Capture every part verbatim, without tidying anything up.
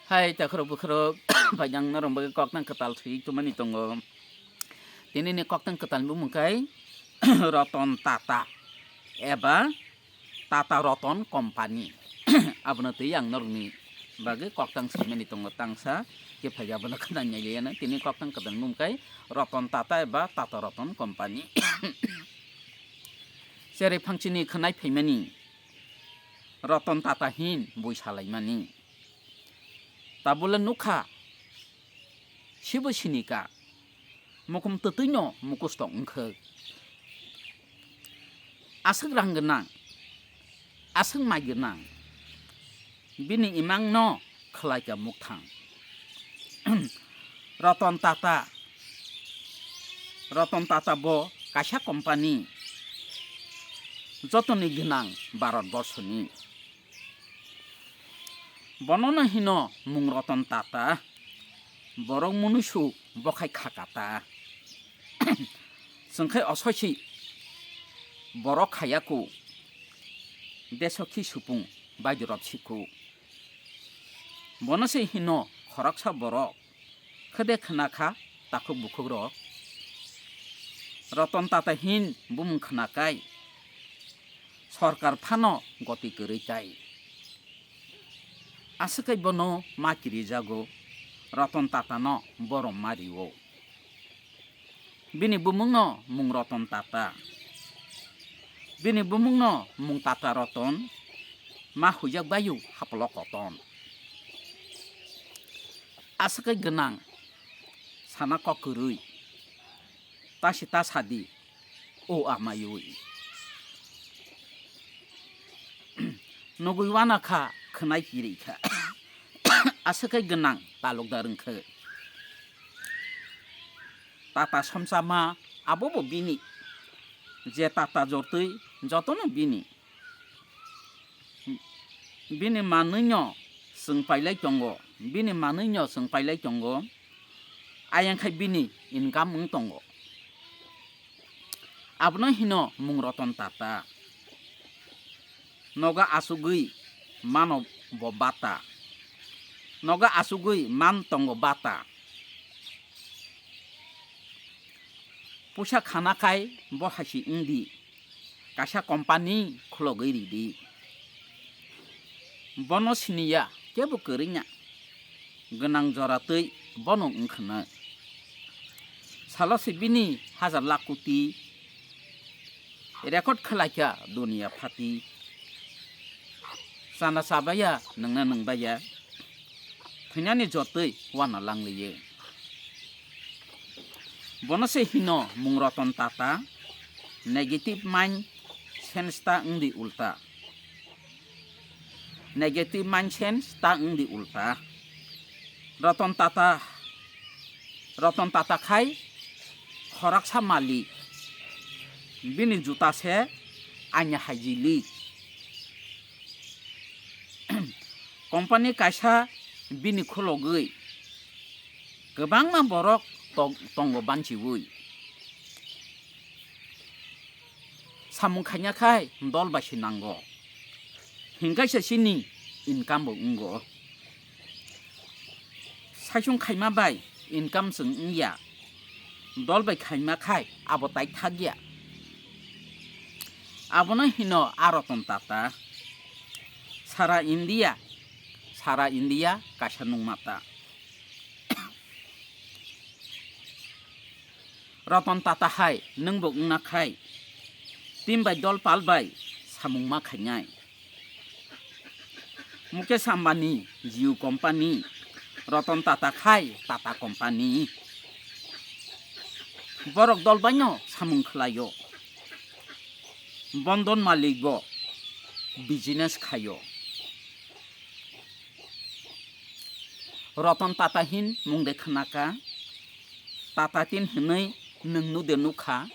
Hai takhorok bukhorok, phaijang norok bagwi koktang kwtal swi tongmani tongo. Tinini koktang kwtal bumung khe Ratan Tata eba Tata Ratan Company. Abono twi ang norokni bagwi koktang swimani tongo tangsa khe phai abono khna nailaiyano. Tini koktang kwtal bumung khe Ratan Tata eba Tata Ratan Company. Cherai phangchini khwnai phaimani Ratan Tata hin bui salaimani. Tabole nukha, sibo sinika, mukum twtwino mukusto wngkhe. Aswk rang gwnang, aswk mai gwnang, bini imangno khwlaikha mukthang. Ratan Tata, Ratan Tata bo kaisa company, jotoni gwnang Bharat borsoni. Bonono hino mung Ratan Tata, borok munuisu bokhai khakata. Chwngkhai osoisi borok khayako, deso khi supung baidorop siko. Bono se hino khoroksa borok khede khna kha takhuk bukhuk rok. Ratan Tata hin bumung khna kai sorkar phano goti kwrwi tai. Aswk kai bono ma kirijago, Ratan Tata no borom ma rio. Bini bumungno mung Ratan Tata. Bini bumungno mung Tata Ratan, ma huijak bayu haplo koton. Aswk kai gwnang sana kok kwrwi. Tasi ta sadi o amayui. Nugui wana kha khwnai kiri kha. Aswk kai gwnang talukdar wngkhe. Tata somsama abobo bini. Je tata jortwi jotono bini. Bini manwino chwng pailai tongo, bini manwino chwng pailai tongo, ayang khai bini income wng tongo. Abono hino mung Ratan Tata. Nogo achugwi mano bo bata. Nogo achugwi man tongo bata. Puisa khana khai bo haisi wngdi. Kaisa company khulogwi ridi. Bono siniya kebo kwrwngya. Gwnang jora twi bono wngkhwna. Salo se bini hajar lakh koti record khwlaikha duniya phati. Chana chabaya, nwngna nwngbaya. Thwngnani jotwi wana langliyo. Bono se hino mung Ratan Tata, negative mind sense ta wngdi ulta. Negative mind sense ta wngdi ulta. Ratan Tata, Ratan Tata khai khoroksa malik. Bini juta se aini haijilik. Company kaisa bini khulogwi kwbangma borok tong-, tongo banchiwi. Samung khaina khai dol bai se nango. Hinkaisa chini income bo wngo. Saichung khaima bai income chwng wngya. Dol bai khaima khai abo tai thakya. Abono hino a Ratan Tata. Sara India, sara India kaisa nungma ta. Ratan Tata hai nwngbo wngna khai, team bai dol pal bai samung ma khainai. Mukesh Ambani, Jio Company, Ratan Tata khai Tata Company. Borok dol baino samung khlaio. Bondon malik bo business khaio. Ratan Tata hin mung de khnaka, Tata tin hinwi nwng nude nukha.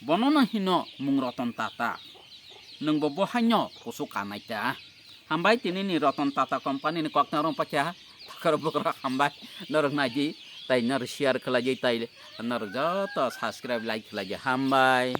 Bonono hino mung Ratan Tata. Nwngbo bo haino kusu kanai ta. Hambai tinini Ratan Tata company ni koktang rong pacha takhar bukhar hambai norok naidi tai norok share khlaidi tai norok joto subscribe like khlaidi hambai.